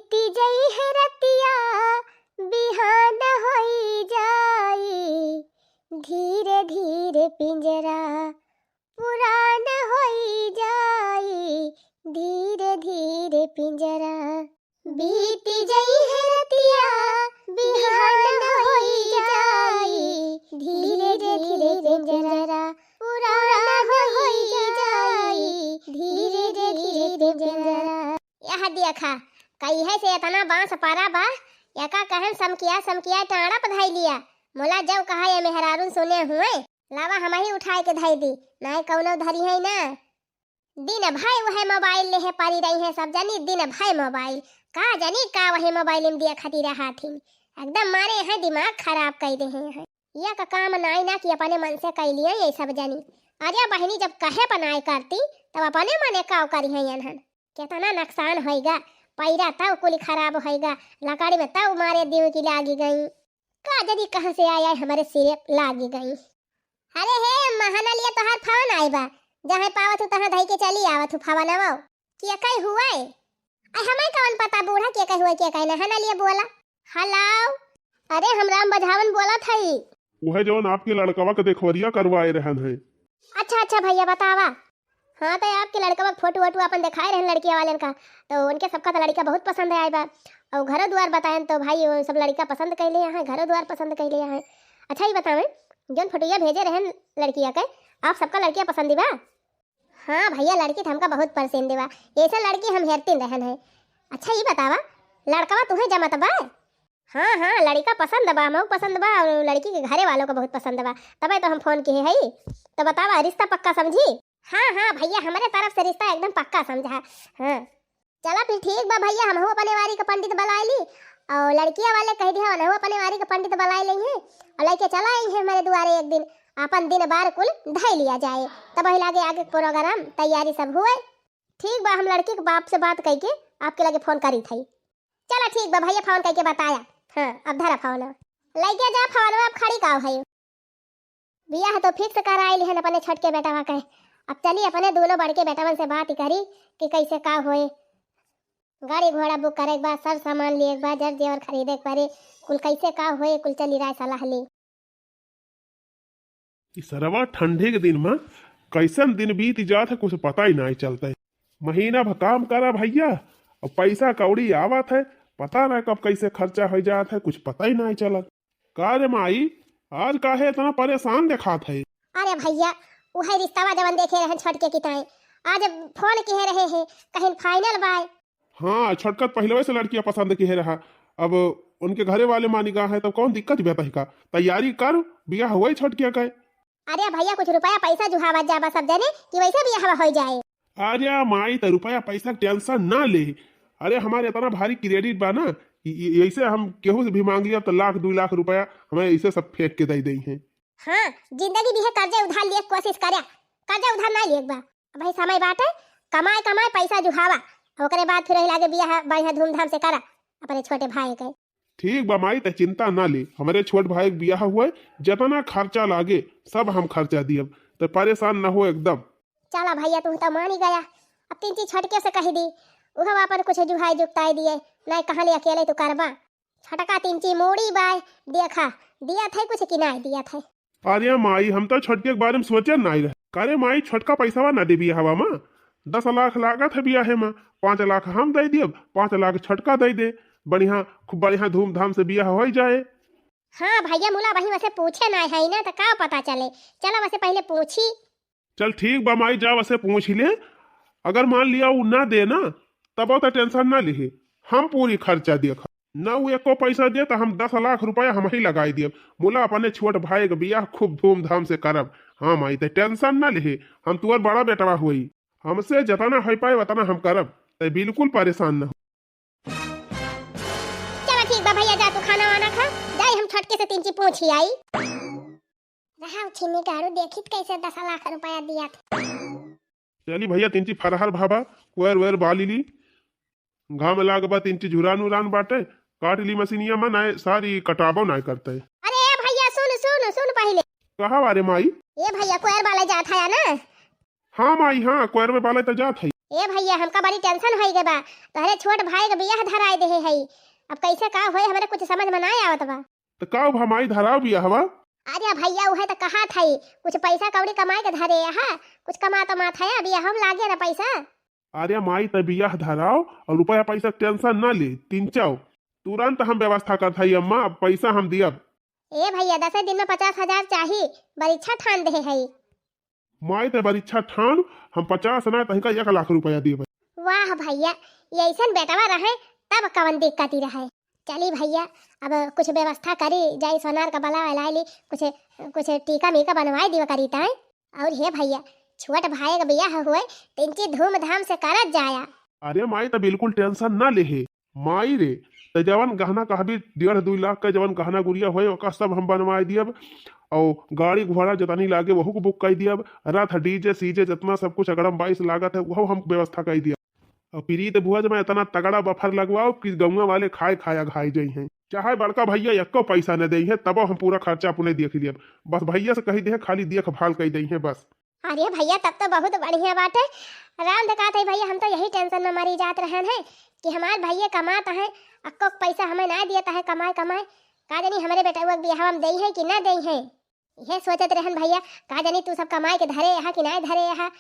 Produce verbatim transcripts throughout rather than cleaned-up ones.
बीती जइहै रतिया, बिहान होई जाई, धीरे धीरे पिंजरा पुरान होई जाई, धीरे धीरे पिंजरा। बीती जइहै रतिया, बिहान होई जाई, धीरे धीरे पिंजरा पुरान होई जाई, धीरे धीरे पिंजरा। यह देखा, कहिहै से एतना बाँस परा बा, एका कहन समकिया समकिया टाँड़ा प धइ लिया। मोला जउ कहा ये मेहरारून सुने हुए, लावा हमही उठाइ के धइ दी, नाहीं कउनो धरिहैं ना। दिन भइ उहै मोबाइल लेहे परी रहिहैं सब जनी, दिन भइ मोबाइल। का जनी का उहै मोबाइल में देखति रहत हीं, एकदम मारे हैं दिमाग खराब कइ देहे हैं। यह का काम नाहीं ना कि अपने मन से कइ लिया ये सब जनी। अरे बहिनी, जब कहे प नाहीं करती, तब अपने मने काव करिहैं एनहन। केतना नकसान होइगा, पैरा तउ कुल खराब होइगा, लकड़ी में तउ मारे दिउ की लागि गई। का जनी कहाँ से आय आय हमरे सिरे लागि गई। अरे हे, महना लिए तोहार फोन आइ बा, जहाँ पावत हूँ तहाँ धइ के चली आवत हूँ फोनवा। केकइ हुवै? अइ हमइ कवन पता बूढ़ा केकइ हुवै, केकइ न, है ना लिए बोला। हेलो। अरे हम राम बझावन बोलत हई। उहै जउन आपके लड़कवा के देखवरिया करवाए रहन है। अच्छा अच्छा भइया बतावा। हाँ तो आपके लड़कवा के फोटो वोटो अपन देखाए रहन लड़किया वालेन का, तो उनके सबका तो लड़का बहुत पसंद आए बा। अउ घरो दुआर बताएन तो भाई वो सब लड़का पसंद कइ लिहे हैं, घरो दुआर पसंद कइ लिहे हैं। अच्छा ई बतावें, जउन फोटोया भेजे रहन लड़किया के, आप सबका लड़किया पसंद बा? हाँ भइया, लड़की त हमका बहुत पसंद बा, अइसन लड़की हम हेरतिन रहन है। अच्छा ई बतावा, लड़कवा तुहैं जमत बा? हाँ हाँ, लड़िका पसंद बा, हमहू पसंद बा, अउर लड़की के घरे वालों को बहुत पसंद बा, तबे तो हम फोन किहे हई। तो बतावा, रिश्ता पक्का समझी? हाँ हाँ भइया, हमरे तरफ से रिश्ता एकदम पक्का समझा। हाँ चला फिर ठीक बा भइया, हमहू अपने वारी के पंडित बलाइ ली, अउर लड़किया वाले कहि दिहा, उनहू अपने वारी के पंडित बलाइ लइहैं, अउर लइके चला अइहैं हमरे दुआरे एक दिन, आपन दिन बार कुल धइ लिया जाए, तब वही लागे आगे प्रोग्राम तैयारी सब हुए। ठीक बा, हम लड़की के बाप से बात कइके आपके लगे फोन करित हई। चला ठीक बा भइया, फोन कइके बताया। हाँ अब धरा फोन, लइके जा फोन, अब खड़ी का भई। बियाह तो फिक्स कराइ लिहन अपने छोटके बेटवा के। अब चली अपने दुनो बड़के बेटवन से बात करी कि कइसे का होए। गाड़ी घोड़ा बुक करे के बा, सब सामान लिए के बा, जर जेवर खरीदे के परे, कुल कइसे का होए, कुल चली राय सलाह ली। ई सरवा ठंडी के दिन मा कइसन दिन बीत जात है, कुछ पता ही नाहीं चलत है। महीना भर काम करा भइया, अउर पइसा कौड़ी आवत है, पता ना कब कइसे खर्चा होइ जात है, कुछ पता ही नाहीं चलत। का रे माई, आज काहे एतना परेसान देखात है? अरे भइया, उहै रिश्तवा जवन देखे रहन छोटके की ताईं, आज फोन किहे रहे हैं, कहिन फाइनल बाय। हाँ, छोटका त पहिलवे से लड़किया पसंद किहे रहा, अब उनके घरे वाले मानी गा है, तब कौन दिक्कत बा तहिका? तैयारी कर, बियाह हुआ ही छोटकिया का। अरे भइया, कुछ रुपया पइसा जुहावत जाबा सब जने कि वइसे बियाह होइ जाए। अरे माई, त रुपया पइसा के टेंशन ना ले। अरे, हमारे एतना भारी क्रेडिट बा ना कि ए-, ए-, अइसे हम केहू से भी माँग लिया त लाख, दुइ लाख रुपया हमें अइसे सब फेंक के दइ देइहैं। हाँ, जिंदगी भी है कर्जा उधार लिए के कोशिश करे, कर्जा उधार ना लिए बा। अबहीं समय बाटे, कमाए कमाए पइसा जुहावा, ओकरे बाद फिर वही लागे बियाह बढ़िया धूमधाम से करा अपने छोटे भाई के। ठीक बा माई, त चिंता ना ले, हमरे छोट भाई के बियाह हुए, जतना खर्चा लागे सब हम खर्चा दियब, त परेसान ना हो एकदम। चला भइया, तू त मानी गया, अब तिनची छोटके से कहि दी, उहवा अपन कुछ जुहाई जुगताई दिए, नाहीं कहाँ ले अकेले तू करबा। छोटका तिनची मूड़ी बाय, देखा, दियत है कुछ कि नाहीं दियत है। अरे माई, हम त छोटके के बारे में सोचे नाहीं रहे। का रे माई, छोटका पइसवा ना देबी हवा मा? दस लाख लागत है बियाहे मा, पाँच लाख हम दइ दियब, पाँच लाख छोटका दइ दे, बढ़िया, खूब बढ़िया धूमधाम से बियाह होइ जाए। हाँ भइया, मुला वही वसे पूछे नाहीं है ना, त का पता चले। चला वसे पहिले पूछी। चल ठीक बा माई, जा वसे पूछ ले। अगर मान लिया उ ना दे ना, तब त टेंशन ना लिहे, हम पूरी खर्चा देखब। ना उ एको पइसा दे त हम दस लाख रुपया हमही लगाइ दियब। मुला अपने छोट भाई के बियाह खूब धूमधाम से करब। हाँ माई, त टेंशन ना लिहे, हम तुअर बड़ा बेटवा होई, हमसे जतना होइ पाए वतना हम करब, त बिल्कुल परेसान ना हो। चला ठीक बा भइया, जा तू खाना वाना खा, जाई हम छोटके से तिनची पूछी आई। रहा छिनी गाड़ू देखित कइसे दस लाख रुपया दिया था। चली भइया, तिनची फरहर भावा, कोयर वोयर बाली ली, घाम लाग बा, तिनची झुरान उरान बाटे, काट ली मशीनिया मा, नाहीं सारी कटाबो नाहीं करते। अरे ए भइया, सुन सुन सुन पहिले। कहा बारे माई? ए भइया, कोयर बाले जात है ना? हाँ माई, हाँ, कोयर में बाले त जात है। ए भइया, हमका बड़ी tension होइ गए बा, तोहरे छोट भाई के बियाह धराइ देहे हई। अब कइसे का होए, हमरे कुछ समझ में नाहीं आवत बा। त का भा माई, धराव बियाहवा? अरे भइया, उहे त कहत हई, कुछ पइसा कौड़ी कमाइ के धरे अहा, कुछ कमात उमात हया, बियाह में लागे ना पइसा। अरे माई, त बियाह धराव अउर रुपया पइसा के tension ना ले, तिनचाव, तुरंत हम व्यवस्था करत हई अम्मा, अब पइसा हम दियब। ए भइया, दसे दिन में पचास हजार चाही, बरिच्छा ठान देहे हई। माई, त बरिच्छा ठान, हम पचास ना, तहिका एक लाख रुपया देबे। वाह भइया, यइसन बेटवा रहे, तब कवन दिक्कती रहे। चली भइया, अब कुछ व्यवस्था करी, जाई सोनार का बला वला ली, कुछ, कुछ टीका मीका बनवाइ दिवा करी ताई। अउर हे भइया, छोट भाई के बियाह हुए, तिनची धूमधाम से करत जाया। अरे माई, त बिल्कुल tension ना लेहे। माई रे, त जवन गहना कहबी, डेढ़ दुइ लाख का जवन गहना गुरिया होए, ओका सब हम बनवाइ दियब। अउर गाड़ी घोड़ा जतनी लागे, वहू को book कइ दियब। रथ, DJ, सीजे, जतना सब कुछ अगड़म बाइस लागत है, वहू हम व्यवस्था कइ दियब। अउर प्रीत भोज में इतना तगड़ा buffer लगवाओ कि गउँवा वाले खाए खाए अघाइ जइहें। चाहे बड़का भइया एक्को पइसा न देइहें, तबो हम पूरा खर्चा अपने देख लियब। बस भइया से कहि देहे, खाली देखभाल कइ देइहें बस। अरे भइया, तब तो बहुत बढ़िया बाटे। राम धकात है भइया, हम तो यही tension में मरी जात रहन है कि हमार भइया कमात हैं, अक्को पइसा हमें ना दियत है कमाए कमाए। का जानी हमरे बेटउआ के बियाहवा में देइहें कि ना देइहें। इहे सोचत रहन भइया, का जानी तू सब कमाइ के धरे अहा कि नाहीं धरे अहा।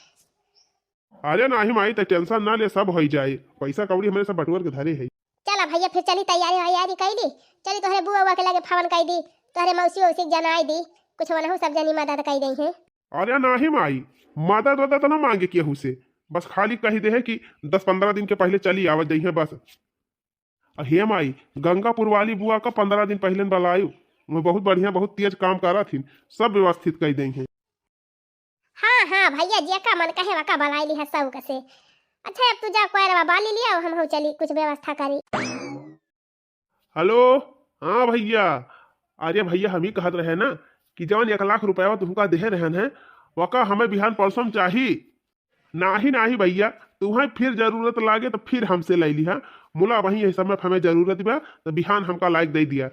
अरे नाहीं माई, त tension ना ले, सब होइ जाए। पइसा कौड़ी हमरे सब बटोर के धरे है। चला भइया, फिर चली तैयारी वैयारी कइ ली, चली तोहरे बुआ उआ के लगे फोन कइ दी, तोहरे मौसी वौसी के जनाइ दी, कुछ वनहु सब जनी मदद कइ देइहें। अरे नाहीं माई, मदद वदद ना माँगे केहू से, बस खाली कहि देहे कि दस पन्द्रह दिन के पहिले चली आवत जइहें बस। अ हे माई, गंगापुर वाली बुआ का पन्द्रह दिन पहिले न बलायु, वो बहुत बढ़िया, बहुत तेज काम करत हिन, सब व्यवस्थित कइ देइहें। हाँ, हाँ भइया, जेका मन कहे वका बलाइ लिहा सौक से। अच्छा, अब तू जा कोयरवा बाली लिया, हमहू चली कुछ व्यवस्था करी। Hello, हाँ भइया, अरे भइया, हम ही कहत रहे ना कि जवन एक लाख रुपया तुहका देहे रहन है, वका हमें बिहान परसों में चाही। नाहीं, नाहीं भइया, तुहैं फिर जरूरत लागे त फिर हमसे लइ लिहा। मुला वहीं यही समय हमें जरूरत बा, त बिहान हमका लाइक दइ दिया।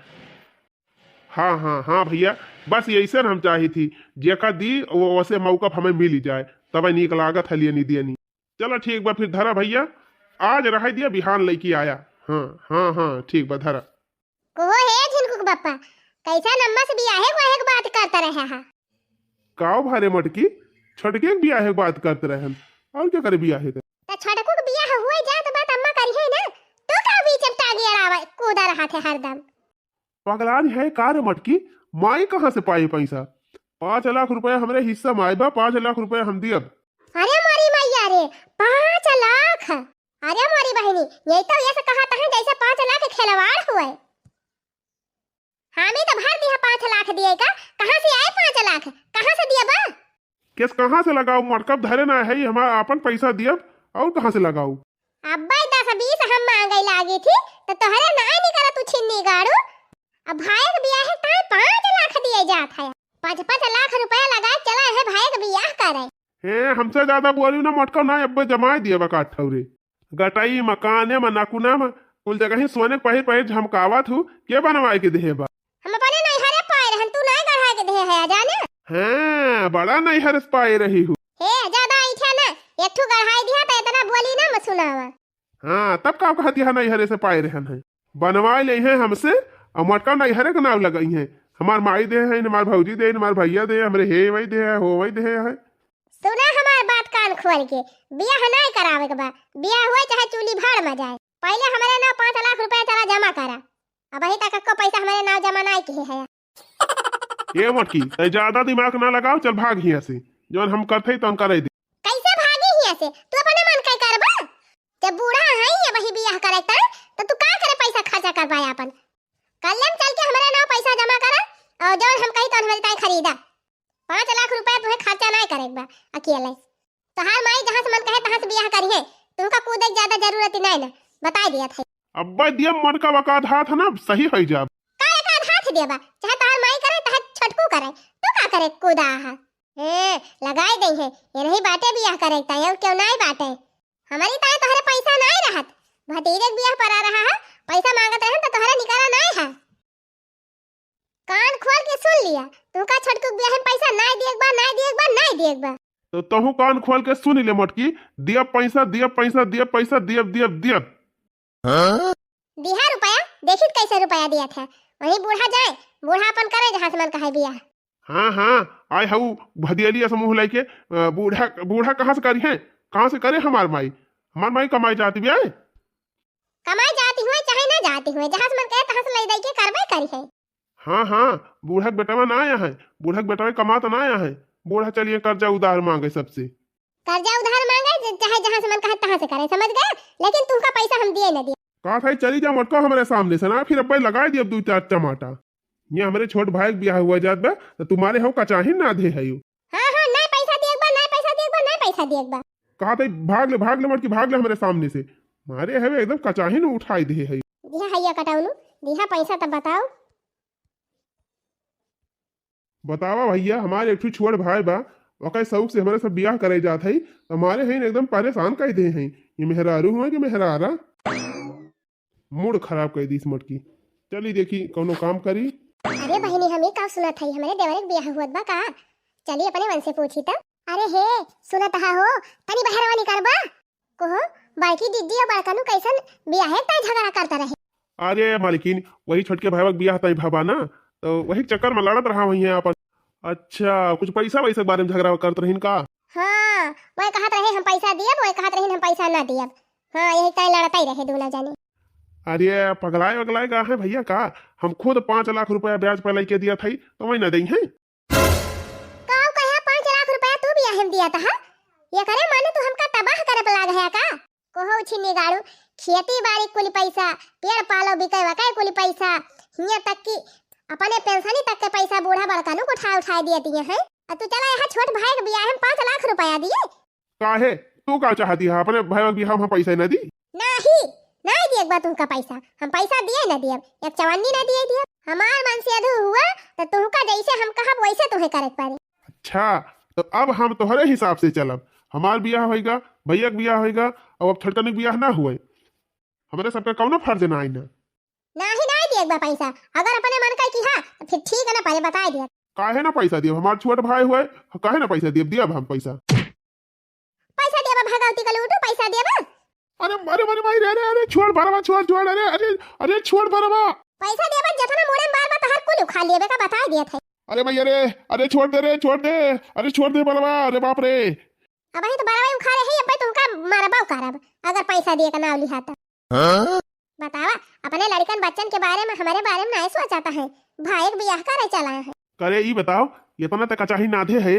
हाँ, हाँ, हाँ भइया, बस यइसन हम चाहित ही, जेका दी वो वसे मौका हमें मिलि जाए, तबै नीक लागत है लियनी दियनी। चला ठीक बा फिर धरा भइया, आज रहै दिया, बिहान लइके आया। हाँ, हाँ, हाँ, ठीक बा धरा। कहो हे झिनकू के बप्पा, कइसन अम्मा से बियाहे वाहे के बात करत रहे हा? काव भा रे मटकी, छोटके के बियाहे के बात करत रहन, अउर केकरे बियाहे के? त छोटकू के बियाह हुए जात बा त अम्मा करिहे ना, तू का बीच में टांगी अड़ावा कूदा रहत है हरदम? पगलान है का रे मटकी, माई कहाँ से पाई पइसा? पाँच लाख रुपया हमरे हिस्सा में आए बा, पाँच लाख रुपया हम दियब। अरे मोरी मइया रे, पाँच लाख? अरे मोरी बहिनी, यही तो ये से कहत हैं जइसे पाँच लाख खिलवाड़ हुए। हामी तो भर दिया पाँच लाख दिए का, कहाँ से आए पाँच लाख? कहाँ से दिया बा? केस कहाँ से लगाऊ? मटकब धरे ना है, हमार आपन पइसा दियब, अउर कहाँ से लगाऊ? अब्बे दस बीस हम माँगइ लागी थी, त तोहरे नाई निकला तू छिन्नी गाड़ू। अब भाई के बियाह है, ताई पाँच लाख दिए जात है। पाँच पाँच लाख रुपया लगाए चला है भाई के बियाह करे। हे, हमसे ज्यादा बोली ना मटका, ना अब्बे जमाए दिए बा काठ ठौरे। गटई मकाने में नकुना में कुल जगह ही सोने के पहिर पहिर झमकावत हूँ, के बनवाए के देहे बा? हम अपने नैहरे पाए रहन, तू नाई गढ़ाए के देहे है जाने। हाँ, बड़ा नैहर से पाए रही हूँ। हे, ज्यादा ऐठा ना, एक ठू गढ़ाई दिया त इतना बोली ना मत सुनावा। हाँ, तब का कहत यहाँ नैहरे से पाए रहन है, बनवाए ले हैं हमसे, अउर मटका नैहरे के नाम लगाई हैं। हमार माई दे है, हमार भौजी दे, हमार भइया दे, हमरे हे वही दे है, हो वही दे है। सुना हमार बात कान खोल के, बियाह नाय करावे के बा। बियाह हुए चाहे चूल्ही भाड़ में जाए, पहिले हमरे नाव पाँच लाख रुपया चला जमा करा। अबहीं तक एक्को पैसा हमरे नाव जमा नाय किहे है। ए मटकी, तै ज्यादा दिमाग ना लगाव, चल भाग हियां से। जौन हम करते ही तौन करे दे। कैसे भागी हियां से? तू अपने मन के करबा? जब बूढ़ा है ये वही बियाह करे त, त तू का करे पैसा खर्चा करबा अपन? कल्ले में चल के हमरे नाव पैसा जमा करा और जौन हम कही तौन हमरे ताई खरीदा। पाँच लाख रुपया तुहे खर्चा नाय करे के बा अकेले। तोहार माई जहाँ से मन कहे तहाँ से बियाह करिहे, तुमका कूदे के ज्यादा जरूरत ही नाय ना, बताई दिया था। अब्बा दिया मन का बका धात है ना, सही होई जाब। का एक आध हाथ देबा, चाहे तोहार माई करे, चाहे छोटकू करे, तू का करे कूदा हा? ए, लगाई दई है, ये नहीं बाटे बियाह करे, ताई और क्यों नाय बाटे? हमारी ताई तोहरे पैसा नाय रहत, भतीजे के बियाह परा रहा है, पैसा मांगत रहन तो तोहरे निकाला नाय है। कान खोल के सुन लिया, तुमका छोटकू के बियाह में पैसा नाय दिए के बा, नाय दिए के बा, नाय दिए के बा। तो तहूँ कान खोल के सुनि ले मोटकी, दियब पैसा, दियब पैसा, दियब पैसा, दियब, दियब, दियब। दिहा रुपया, देखित कैसे रुपया दियत है। वही बूढ़ा जाए, बूढ़ा अपन करे जहाँ से मन कहे बियाह। हाँ, हाँ, आए हऊ भदियली अस मुँह लइके, अ, बूढ़ा, बूढ़ा कहाँ से करिहैं? कहाँ से करे हमार माई? हमार माई कमाई जात बिया है? कमाई जात हुए चाहे ना जात हुए, जहाँ से मन कहे तहाँ से लइ दइ के करबे करिहैं। हाँ, हाँ, बूढ़ा के बेटवा ना आया है, बूढ़ा के बेटवा कमात ना आया है, बूढ़ा चलिए कर्जा उधार माँगे सबसे। कर्जा उधार माँगे, ज-, चाहे जहाँ से मन कहे तहाँ से करे, समझ गए? लेकिन तुमका पैसा हम दिए न दिए। का भाई, चली जा मोटका हमरे सामने से ना, फिर अब्बे लगाए दियब दू चार चमाटा। ये हमरे छोट भाई के बियाह हुआ जात बा, तो तुम्हारे हो कचाही ना दे है यू। हाँ, हाँ, नहीं पैसा दिए बा, नहीं पैसा दिए बा, नहीं पैसा दिए बा। कहा था, भाग ले, भाग ले मोटकी, भाग ले हमरे सामने से। मारे हवे एकदम कचाही न उठाई दे है। दिहा हैया कटाउनु, दिहा पैसा तब बताओ। बतावा भैया, हमारे एक ठो छोट भाई बा, ओकर शौक से हमरे सब बियाह करे जात है, तो हमारे हैं एकदम परेशान कर दे हैं। ये मेहरारू हुआ कि मेहरारा? मूड खराब कर दीस मोटकी। चली देखी कौनो काम करी। अरे बहिनी, हम ही का सुनत हई, हमरे देवरे के बियाह हुअत बा का? चली अपने मन से पूछी त। अरे हे, सुनत हा हो, तनी बहरवा निकलबा? कोहो, बड़की दीदी और बड़कनू कैसन बियाहे ताई झगड़ा करता रहे? अरे मालकिन, वही छोटके भाईवा के बियाह ताई भवा ना, तो वही चक्कर में लड़त रहा हुई है अपन। अच्छा, कुछ पैसा वैसा के बारे में झगड़ा करत रहीन का? हाँ, वही कहत रहे हम पैसा दियब, वही कहत रहीन हम पैसा ना दियब। हाँ, यही ताई लड़ता ही रहे दोनों जने। अरे पगलाए वगलाए का है भैया का? हम खुद पाँच लाख रुपया ब्याज पर लेके दिया था, तो वही ना देई है। काऊ कहे पाँच लाख रुपया तू बियाहे में दिया था? ये करे माने तू हमका तबाह करे पे लाग है का? कोहो छिन्नी गाड़ू, खेती बाड़ी कुल पैसा, पेड़ पालो बिके वके कुल पैसा, हियां तक कि अपने पेंशनी तक के पैसा बूढ़ा बड़कनू को उठा उठा दिए दिए हैं। आ तू चला यहाँ छोट भाई के बियाहे में पाँच लाख रुपया दिए। काहे? तू का चाहती है? अपने भाई के बियाह में पैसा न दी? नाही, नाही दिए एक बार तुमका पैसा, हम पैसा दिए न दिए, एक चवन्नी न दिए दिए। हमार मन से अधू हुआ तो तुमका जैसे हम कहब वैसे तुम्हें करे के पड़े। अच्छा, तो अब हम तोहरे हिसाब से चलब। हमार बियाह होइगा, भैया के बियाह होइगा, अब, अब छोटकन के बियाह ना हुए। हमरे सबका कौनो फर्ज ना आई ना। नाही, नाही दिए एक बार पैसा। अगर अपने मन का किहा, तो फिर ठीक है ना, पहले बताए दिया। काहे ना पैसा दियब? हमार छोट भाई हुए, काहे ना पैसा दियब? दियब हम पैसा। पैसा दियब, भगवती का लूटू, पैसा दियब। अरे, अरे, अरे, भाई, रे, अरे, अरे, छोड़ बरवा, छोड़, छोड़, अरे, अरे, अरे, छोड़ बरवा। पैसा दियब, जितना मुड़े में बार बार तहर कुल उखा लियबे का बताए दिया था। अरे भाई, अरे, अरे, छोड़ दे रे, छोड़ दे, अरे, छोड़ दे बरवा, अरे बाप रे। अब ही तो बरवा उखा रहे, अब तुमका मारबा उकारब, अगर पैसा दिए का नाव लिहा तो। हाँ? बतावा, अपने लड़कन बच्चन के बारे में, हमरे बारे में नाय सोचता है। भाई के बियाह करे चला है। करे ई बताओ, इतना तक चाही नाधे है,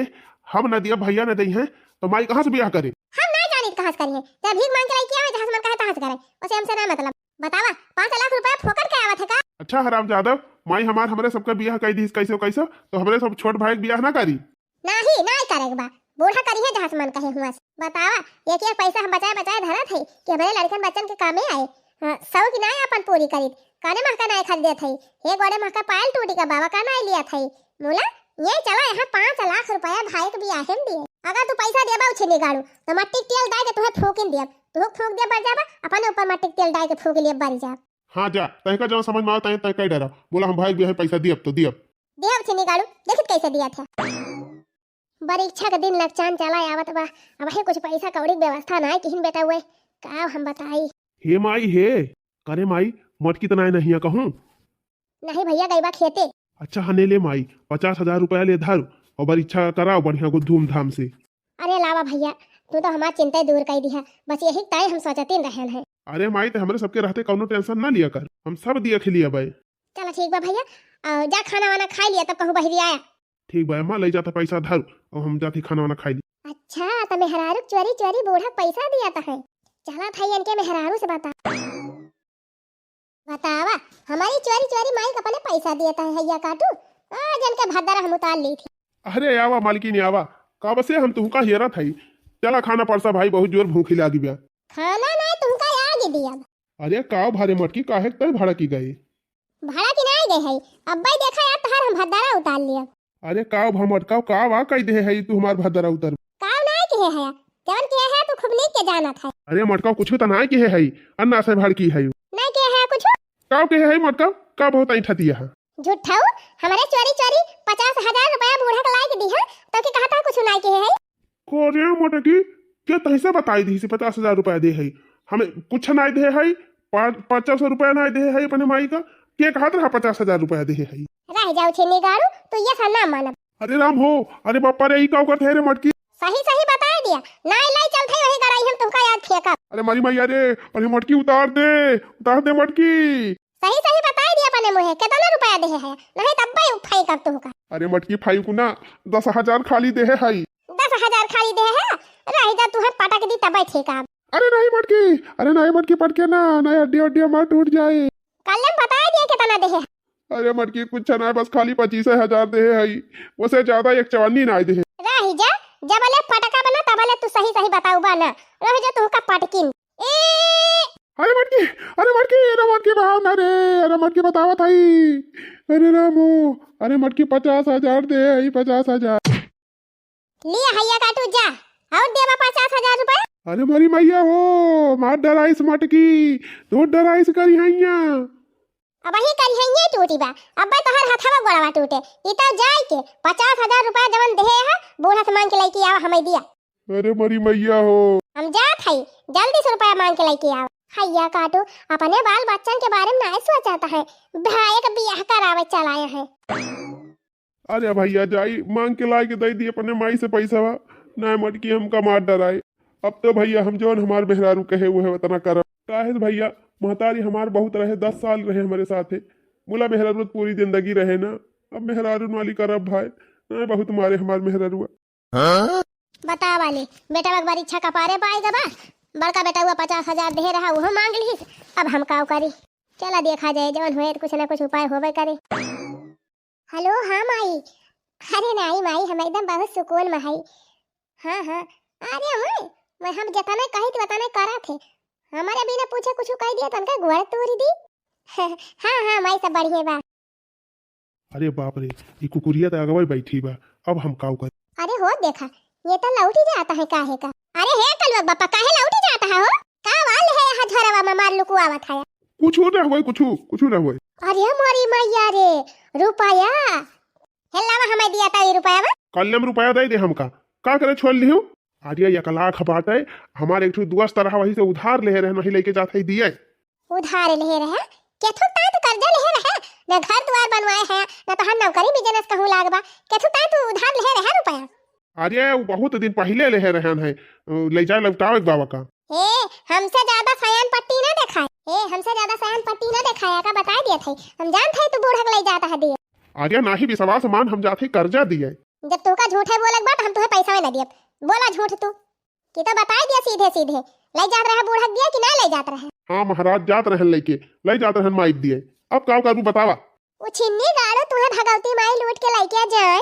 हम न दिया, भैया न दई है, तो माई कहाँ से बियाह करे? हम ना जानी कहाँ से करी है, जब भीख मांग के लाई किया है, जहाँ से मन कहे तहाँ से करे, उसे हमसे ना मतलब। बतावा, पाँच लाख रुपया फोकट के आवत है का? अच्छा हराम जादव, माई हमार हमरे सबके बियाह कर दी कैसे कैसे, तो हमरे सब छोट भाई के बियाह ना करी। नाही, नाही करे के बा। बूढ़ा करिहे जहाँ से मन कहे हुआ से। बतावा, एक एक पैसा हम बचाए बचाए धरत है कि हमरे लड़कन बच्चन के कामे आए। हाँ, शौक नाय अपन पूरी करीत। काने महका नाय खरीदत है। हे गोड़े महका पायल टूटी का बाबा का नाय लियत है। मुला, ये चला यहाँ पाँच लाख रुपया भाई के बियाहे में दिए। अगर तू पैसा देबा उछे निकालू, तो मट्टी के तेल डाल के तुहे फूकिन दियब। तू फूक दे बर जाबा, अपन ऊपर मट्टी के तेल डाल के फूक लिए बर जा। हाँ जा, तहका जौन समझ में आवत है, तहका ही डरा। बोला हम भाई के बियाहे में पैसा दियब तो दियब। देव छिनी गाड़ू, देखित कैसे दिया था। परीक्षा के दिन लग चान चला आवत बा, अब है कुछ पैसा कौड़ी के व्यवस्था ना है किहिन बेटा हुए, का हम बताई। हे माई हे, करे माई, मोटकी त नाय नहीं है कहूँ। नहीं भैया, गई बा खेते। अच्छा हने ले माई, पचास हजार रुपया ले धर और परीक्षा कराओ बढ़िया को धूमधाम से। अरे लावा भैया, तू तो हमार चिंता दूर कर दिया, बस यही ताई हम सोचतीन रहन है। अरे माई, ते हमरे सबके रहते कौनो tension ना लिया कर, हम सब दिया खिलिया बाय। चला ठीक बा भैया, अ, जा खाना वाना खाई लिया, तब कहूँ बहिरी आया। ठीक बा अम्मा, ले जाता पैसा धर, और हम जाती खाना वाना खाई ली। अच्छा, त मेहरारू चोरी चोरी बूढ़ा पैसा दिया त है। चला था इनके मेहरारू से बता। बतावा, हमारी चोरी चोरी माई का अपने पैसा दिया त है, हैया काटू, आज इनके भद्दर हम उतार ली थी। अरे आवा मालकिन आवा, कब से हम तुमका हेरत हई। चला खाना परसा भाई, बहुत जोर भूख लागी बा। खाना ना तुमका आगे दिया। अरे काव भारे मटकी, काहे तय भड़की गई? भड़की नाय गए है, अब्बे देखा यार तहार हम भद्दारा उतार लिया। अरे काव भा मटकाव, काव आ कह दे है तू हमार भद्दारा उतर? काव नाय कहे है, जवन कहे है तू खूब नीक के जानत है। अरे मटकाव कुछ तो नाय कहे है, अन्ना से भड़की है। नाय कहे है कुछ? काव कहे है मटकाव, का बहुत ऐठतिया है? झूठाऊ, हमरे चोरी चोरी पचास हजार रुपया बूढ़ा के लाइके दिहा, तो के कहता कुछ नाय कहे है? करे मटकी, के तैसे बताई दी से पचास हजार रुपया दे है? हमें कुछ नाहीं दे है, पा-, पचास रुपया नाहीं दे है अपने माई का। के कहत रहा पचास हजार रुपया दे है? रह जाओ छिन्नी गाड़ू, तू ये सा ना मानब। अरे राम हो, अरे बापा रे, ई का करत है रे मटकी? सही सही बताई दिया, नाहीं लाई चलत है वही गड़ाई हम तुमका याद फेंकब। अरे मारी मैया रे, अरे मटकी उतार दे, उतार दे मटकी। सही सही बताई दिया अपने मुँहे, केतना रुपया देहे है, नाहीं तब्बे फेंकब तुमका। अरे मटकी फेंकू ना, दस हजार खाली देहे है। दस हजार खाली देहे है, रह जा तुहे पटक दी तब्बे फेंकब। अरे नाहीं मटकी, अरे नाहीं मटकी पटके ना, नाहीं हड्डी हड्डी हमार टूट जाए। कल हम बताई दिया केतना देहे है। अरे मटकी कुछ ना, बस खाली पच्चीस हजार देहे है, वसे ज्यादा एक चवन्नी नाहीं देहे। रह जा, जबले पटकब ना तबले तू सही सही बताउबा ना, रह जा तुमका पटकिन। ए! अरे मटकी, अरे मटकी, अरे मटकी, बहाव ना रे, अरे मटकी बतावत हई। अरे रामो, अरे मटकी पचास हजार देहे है, पचास हजार। लिया हैया काटू जा, और देबा पचास हजार रुपया। अरे मारी मैया हो, मार डराइस मटकी, तोर डराइस करी हैया। अबही करी हैया टूटी बा, अब्बे तोहर हथवा गोड़वा टूटे। ई तो जाए के पचास हजार रुपया जवन देहे है, बूढ़ा से मांग के लइके आवा, हमें दिया। अरे मरी मैया हो। हम जात हई, जल्दी से रुपया मांग के लइके आवा। हैया काटू, अपने बाल बच्चन के बारे में नाहीं सोचत है, भाई के बियाह करावे चलाए है। अरे भैया जाई मांग के लाए के दे दी अपने माई से पैसा। नाहीं मटकी हमका मार डराए। अब तो भैया हम जवन हमार मेहरारू कहे वो है उतना करब। काहे से भैया महतारी हमार बहुत रहे, दस साल रहे हमरे साथे। मुला मेहरारू तो पूरी जिंदगी रहे ना, अब मेहरारू वाली करब भाई। नाहीं बहुत मारे हमार मेहरारुआ। बतावा ले, बेटवा के बार इच्छा कपारे पाए गबा। बड़का बेटवा पचास हजार देहे रहा, उहो मांग लिहिस, अब हम काव करी। चला देखा जाए, जवन होए तो कुछ ना कुछ उपाय होबे करे। हेलो, हाँ माई। अरे नाहीं माई, हम एकदम बहुत सुकून में हई। हाँ, हाँ। अरे माई, मैं हम जतने कही थी उतने करा थे। हमारे बिना पूछे कुछ कह दिया तो उनका गोड़ तोड़ दी। हाँ, हाँ माई, सब बढ़िया बा। अरे बाप रे, ई कुकुरिया त अगवे बैठी बा, अब हम काव करी? अरे हो देखा, ये तो लौटी जाता है काहे का। अरे हे कलुआ बापा, काहे लौटी जाता है हो? का वाल है यहाँ झरवा में मार लुकुआवत है? कुछ ना होए, कुछ, कुछ ना होए। अरे मोरी मैया रे, रुपया। हे लावा हमें दिया था ये रुपया बा। कल्लम रुपया दे दे हमका, का करे छोड़ लियो? अरे एक लाख बाटे, हमारे एक ठो दोस्त रहा वही से उधार ले रहे, वही लेके जाते ही दिए। उधार लेहे रहे? केथू ताई तो कर्जा लेहे रहे, ना घर दुआर बनवाए है, ना तोहार नौकरी बिजनेस कहूँ लाग बा, केथू ताई तू उधार लेहे रहे रुपया? अरे, वो बहुत दिन पहिले लेहे रहन है, ले जाए लौटावे के बाबा का। ए, हमसे ज्यादा सयान पट्टी ना देखाए। ए, हमसे ज्यादा सयान पट्टी ना देखाए, का बताए दिए थे, हम जानत है तू बूढ़ा के ले जाता है दिए। अरे, नाही विश्वास मान, हम जाते कर्जा दिए। जब तोहका झूठे बोलक बा, त हम तोहे पैसा ना दियब। बोला झूठ तू। कि तो बताई दिया सीधे सीधे, ले जात रहे बूढ़ा दिया कि ना ले जात रहे? हाँ महाराज, जात रहन लेके, ले जात रहन माइक दिए। अब का करबू बतावा? उ छिन्नी गाड़ू तुहे भगवती माई लूट के लेके जाए।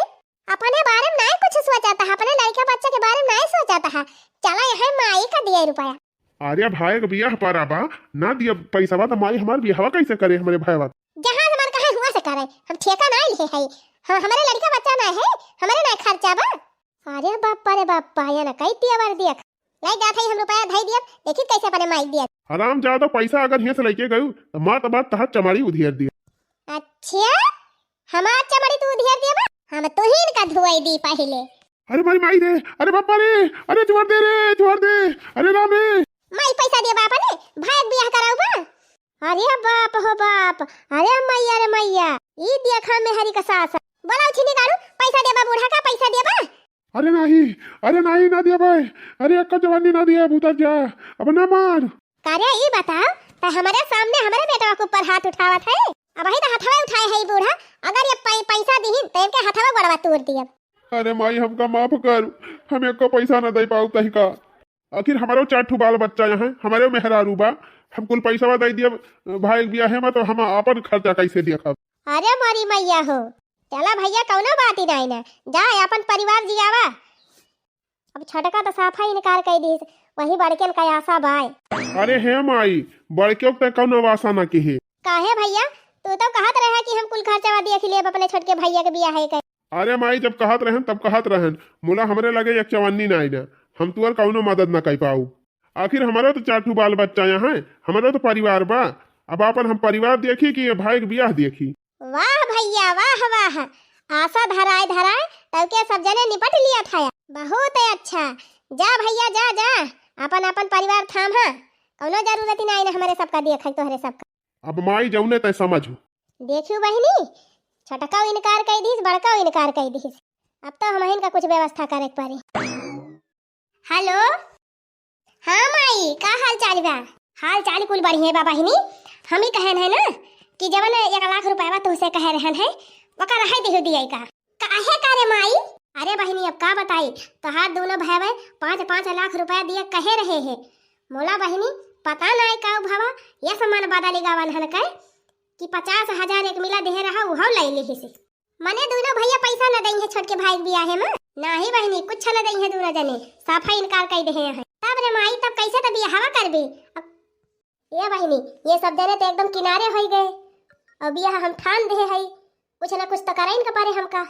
अपने बारे में नाय कुछ सोचत हा, अपने लड़का बच्चा के बारे में नाय सोचत हा। चला यहाँ माई का दिए रुपया। अरे भाई के बियाह पर आबा, ना दिया पैसा बा त माई हमार बियाहवा कैसे करे हमरे भाईवा? जहाँ से मन कहे हुआ से करे, हम ठेका नाय लिहे है। हाँ, हमरे लड़का बच्चा ना है, हमरे ना खर्चा बा। अरे बाप्पा रे बाप्पा, ये ना कई तेवर देख। ले जात हई हम रुपया धई दियब, देखी कैसे अपने माई दियब। हराम जादा, पैसा अगर हियां से लेके गयू, तो मार तो मार तहार चमाड़ी उधियर दिए। अच्छा, हमार चमाड़ी तू उधियर दियब? हम तुहिन का धुआई दी पहले। अरे मारी माई रे, अरे बाप्पा रे, अरे छोड़ दे रे, छोड़ दे, अरे राम रे। माई पैसा दियब अपने, भाई बियाह कराऊ बा। अरे बाप हो बाप, अरे मैया रे मैया, ई देखा मेहरी का सास। बोला उछिनी गाड़ू, पैसा देबा बूढ़ा का, पैसा देबा? अरे नाही, अरे नाही, ना देबे। अरे एक्को जवानी ना दिए, उतर जा, अब ना मार। का रे, ई बताओ, त हमरे सामने हमरे बेटवा के ऊपर हाथ उठावत है? अबही त हथवे उठाए है ई बूढ़ा, अगर ये पै-, पैसा दिहिन त इनके हथवा गोड़वा तोड़ दियब। अरे माई, हमका माफ कर, हम एक्को पैसा ना दे पाऊ तहिका। आखिर हमारो चार ठो बाल बच्चा यहाँ, हमारे मेहरारू बा, हम कुल पैसवा दे दियब भाई के बियाहे में, तो हम आपन खर्चा कैसे देखब? अरे मोरी मैया हो, चला भैया, कौनो बात ही नहीं ना, जा अपन परिवार जियावा। अब छोटका तो साफा इनकार कर दीस, वही बड़कन का आशा बाय। अरे हे माई, बड़के के तो कौनो आशा ना किहे। काहे भैया, तू तो कहत रहे कि हम कुल खर्चवा देख लेब अपने छोटके भैया के बियाहे के। अरे माई, जब कहत रहन तब कहत रहन, मुला हमरे लगे एक चवन्नी नाई ना, हम तुअर कौनो मदद ना कर पाऊ। आखिर हमारा तो चार ठो बाल बच्चा यहाँ है, हमारा तो परिवार बा। अब आपन हम परिवार देखी कि ये भाई के बियाह देखी। वाह भैया, वाह, वाह। आशा धराए धराए तब के सब जने निपट लिया था। बहुत अच्छा। जा भइया, जा, जा, आपन, आपन परिवार थाम्हा। कउनो जरूरत ही नाहीं ना हमरे सबका देखइ, तोहरे सबका। अब माई जउने तैं समझ। देखियो बहिनी, छोटकउ इनकार कइ दिहिस, बड़कउ इनकार कइ दिहिस। अब तउ हमहिन का कुछ व्यवस्था करेक परी। हेलो, हाँ माई, का हाल चाल बा? हाल चाल कुल बढ़िया बा बहिनी। हम ही कहन है ना कि जवन एक लाख रुपया बा तुहसे कहे रहन है, ओका रहे दिहु दिए का। काहे का रे माई? अरे बहिनी, अब का बताई, तोहार दोनों भैया पाँच पाँच लाख रुपया दिए कहे रहे है। मोला बहिनी, पता नाहीं का भवा, ये समान बदली गवन हन के कि पचास हजार एक मिला देहे रहा, उहउ लइ लिहिस। मने दुनो भइया पइसा न दइहें छोटके भाई के बियाहे में? नाहीं बहिनी, कुछ न दइहें दुनो जने, साफा इनकार कइ देहे हैं। तब रे माई, तब कइसे त बियाहवा करबे? अब, ए बहिनी, ये सब जने त एकदम किनारे होइ गए। अब बियाह हम ठान देहे हई, कुछ न कुछ त करइन के परे हमका।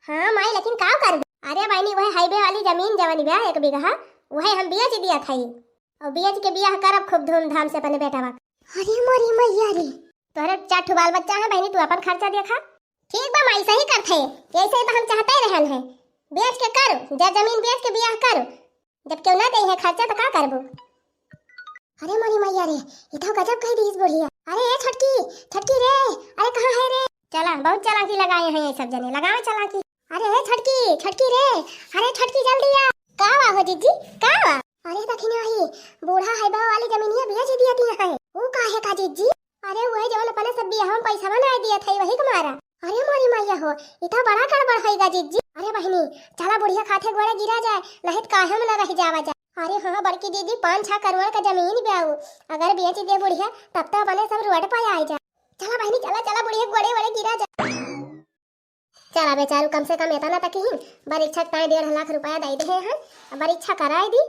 हाँ माई, लेकिन का करबे? अरे बहिनी, वह हाईवे वाली जमीन जवन बा एक बीघा, वह हम बेच दिया था। अउ बेच के बियाह करब खूब धूमधाम से अपने बेटवा के। अरे मोरी मइया रे। तोहरे चार ठो बाल बच्चा है बहिनी, तू अपन खर्चा देखा। ठीक बा माई, सही करत है, ऐसे तो हम चाहते रहन है। बेच के करो, जा जमीन बेच के बियाह करो, जब केहू ना देहे खर्चा तो का करबो? अरे मोरी मइया रे, ई तो गजब कह दिहिस बुढ़िया। अरे ए छोटकी, छोटकी रे, अरे कहाँ है रे? चला, बहुत चालाकी लगाए हैं ये सब जने, लगावे चालाकी। अरे ए छोटकी, छोटकी रे, अरे छोटकी जल्दी आ। का बा हो जिज्जी, का बा? अरे दखिनही, बूढ़ा हाईवे वाली जमीनिया बेच दिया दिया है। ऊ काहे का जिज्जी? अरे उहे जवन अपने सब बियाह में पैसा ना दिया था, वही के मारा। अरे मोरी मइया हो, ई तो बड़ा गड़बड़ होइगा जिज्जी। अरे बहिनी, चला बुढ़िया खाथे गोड़े गिरा जाए, नहीं तो काहे में ना रह जावा जाए। अरे हाँ बड़की दीदी, पाँच छह करोड़ का जमीन बा ऊ, अगर बेच दे बुढ़िया तब तो अपने सब रोड पर आ जाए। चला बहिनी, चला, चला बुढ़िया गोड़े वोड़े गिरा जाए। चला बेचारू, कम से कम एतना तक ही परीक्षा के ताईं डेढ़ लाख रुपया दइ देहे हैं, अब परीक्षा कराइ दी,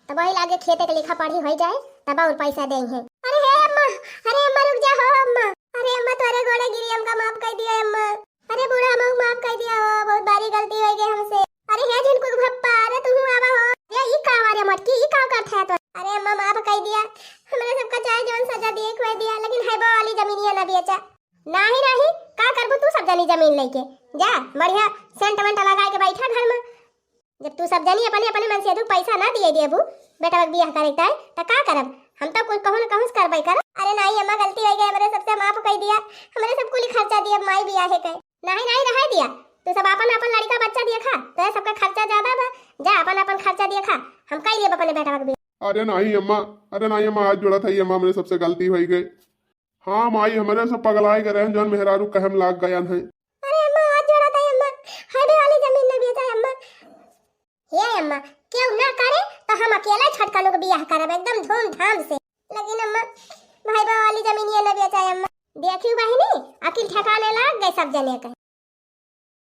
तब वही लागे खेते के लिखा पढ़ी होइ जाए, तब और पैसा देइहें। अरे हे अम्मा, अरे अम्मा रुक जा हो अम्मा, अरे अम्मा तोरे गोड़े गिरी, हमका माफ कइ दिया अम्मा। अरे बूढ़ा, हमका माफ कइ दिया हो, बहुत बड़ी गलती होइ गई हमसे। अरे हे झिनकुक भप्पा, अरे तुहू आवा हो। ए ई का बा रे मटकी, ई का करत है तो? अरे अम्मा माफ कइ दिया, हमरे सबका चाहे जौन सजा दिए के होए दिया, लेकिन हाईवे वाली जमीनिया ना बेचा। नाहीं, नाहीं, का करबू तू सब जनी जमीन लइके? जा, बढ़िया सेंट वेंट लगाए के बैठा घर में। जब तू सब जनी अपने, अपने मन से दू पैसा ना दिए देबू, बेटवा के बियाह करे के ताईं, त का करब? हम तो कुछ कहूँ न कहूँ से करबे करब। अरे नाहीं अम्मा, गलती होइ गई, हमरे सबसे माफ कइ दिया, हमरे सब कुल खर्चा दिया माई बियाहे के। नाहीं, नाहीं, रहे दिया, तू सब अपन, अपन लड़का बच्चा देखा, तोरे सबका खर्चा ज्यादा बा, जा अपन, अपन खर्चा देखा, हम कइ लेब अपने बेटवा के बियाह। अरे नाहीं अम्मा, अरे नाहीं अम्मा, हाथ जोड़त है अम्मा, हमरे सबसे गलती होइ गई। हाँ माई, हमरे सब पगलाए गए रहन, जौन मेहरारू कहम लाग गयन है। अरे अम्मा, हाथ जोड़ा ताई अम्मा, हाईवे वाली जमीन न बेचा अम्मा। हे अम्मा, केहू ना करे तो हम अकेला छोटकनू के बियाह करब एकदम धूमधाम से। लेकिन अम्मा, हाईवे वाली जमीन ये न बेचा अम्मा। देखियो बहिनी, अकिल ठिकाने लाग गए सब जने के।